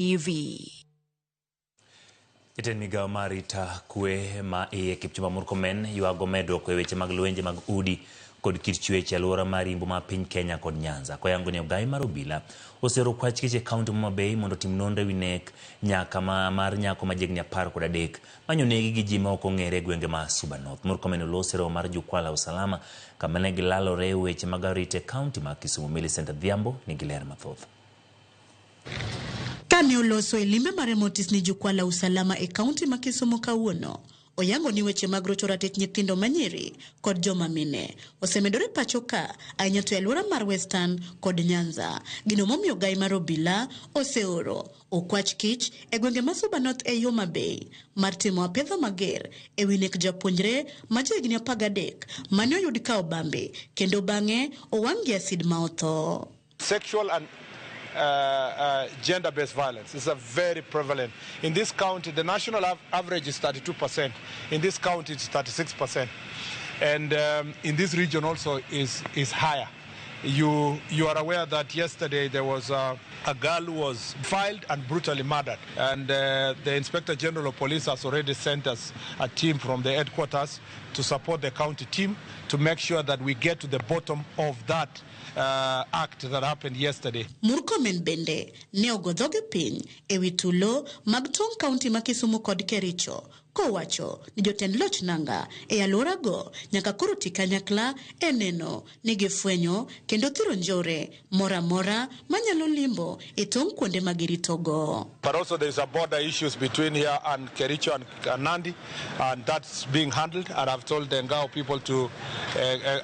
TV. Jatend migawo mar arita kwe ma iye Kipchumba Murkomen ywago medruok e weche mag lwenje mag udi kod kit chwech e alwora mar Imbo ma piny Kenya kod Nyanza. Koyango ni ogai mar obila oseoro kwach kich e kaunti ma Homa Bay mondo otim nonro ewi nek nyaka ma mar nyako ma jahigni 13 manyonegi gi ji ma ok ong'ere e gwenge ma Suba North. Murkomen oloso e romo mar Jukwaa la Usalama kama ne gilalore e weche mag arita e kaunti ma Kisumu. Millicent Adhiambo nigi ler mathoth. Kane oloso e limbe mare motis ni Jukwaa la Usalama e kaunti ma Kisumu kawuono, oyango ni weche mag rocho ratich nyithindo manyiri kod joma mine osemedore pacho ka, ahinya to e alwora mar Western kod Nyanza. Gino momiyo gai mar obila oseoro okwach kich e gwenge ma Suba North ei Homa Bay mar timo apedha mager e wi nek japuonjre ma jahigni 13 mane oyud ka obambi kendo bang'e owang' gi asid ma otho. Sexual and gender-based violence is a very prevalent. In this county, the national average is 32%. In this county, it's 36%. And in this region also is higher. You are aware that yesterday there was a girl who was filed and brutally murdered. And the Inspector General of Police has already sent us a team from the headquarters to support the county team to make sure that we get to the bottom of that act that happened yesterday. Murkomen bende ne ogo dhoge piny ewi tulo mag tong' kaunti ma Kisumu kod Kericho kowacho ni jotend loch nanga e alworago nyaka koro ti kanyakla e neno ni gifwenyo kendo thiro njore moro amora manyalo limbo e tong' kuonde ma giritogo. But also there is a border issues between here and Kericho and Nandi, and that's being handled. And I've told the Ngao people to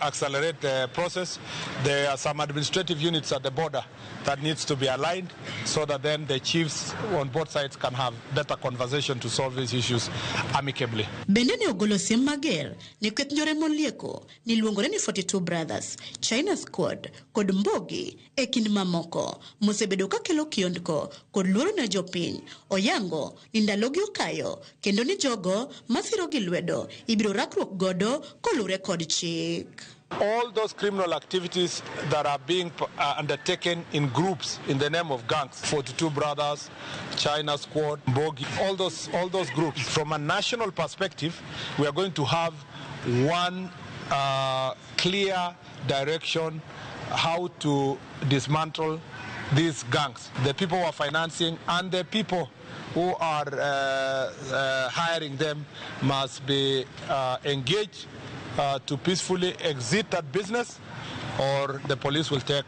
accelerate the process. There are some administrative units at the border that needs to be aligned so that then the chiefs on both sides can have better conversation to solve these issues amicably. Bende ne ogolo siem mager ne kweth njore molieko ni luongore ni 42 Brothers, China Squad kod Mbogi e kind mamoko mosebedo kakelo kiondko kod luoro ne jopiny. Oyango ni ndalogi okayo kendo ni jogo masiro gi lwedo ibiro rakruok godo kolure kod chik. All those criminal activities that are being undertaken in groups in the name of gangs, 42 Brothers, China Squad, Mbogi, all those groups. From a national perspective, we are going to have one clear direction how to dismantle these gangs. The people who are financing and the people who are hiring them must be engaged to peacefully exit that business, or the police will take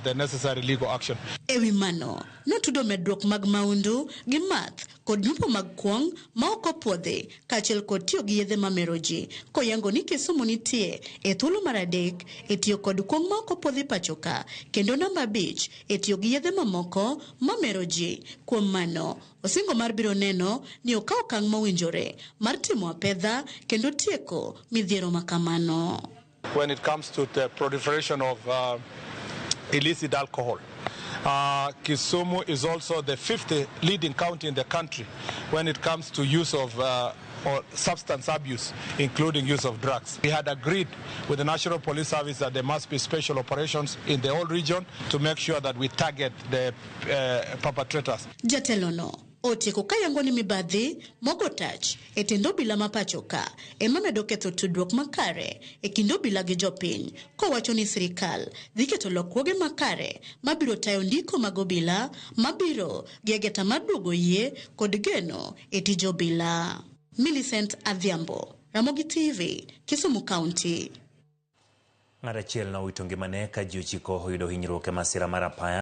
the necessary legal action. E wi mano, notudo medruok mag maundu gi math kod nyupo mag kuong' ma ok opuodhi kaachiel kod tiyo gi yedhe mamero ji koyango ni Kisumu nitie e thuolo mar adek e tiyo kod kuong' ma ok opuodhi pacho ka kendo namba 5 e tiyo gi yedhe mamoko mamero ji. Kuom mano, osingo mar biro neno ni okaw okang' mowinjore mar timo apedha kendo tieko midhiero ma kamano. When it comes to the proliferation of illicit alcohol, Kisumu is also the fifth leading county in the country when it comes to use of or substance abuse, including use of drugs. We had agreed with the National Police Service that there must be special operations in the whole region to make sure that we target the perpetrators. Jatelono otieko kayango ni mibadhi mogo tach e tend obila ma pacho ka ema medo ketho tudruok makare e kind obila gi jopiny kowacho ni sirikal dhi keto lokruoge makare mabiro tayo ndiko mag obila mabiro gi ageta mar duogo yie kod geno e tij obila. Millicent Adhiambo, Ramogi TV, Kisumu County. Ng'at achiel nowito ngimane ka ji 9 oyudo hinyruok e masira mar apaya.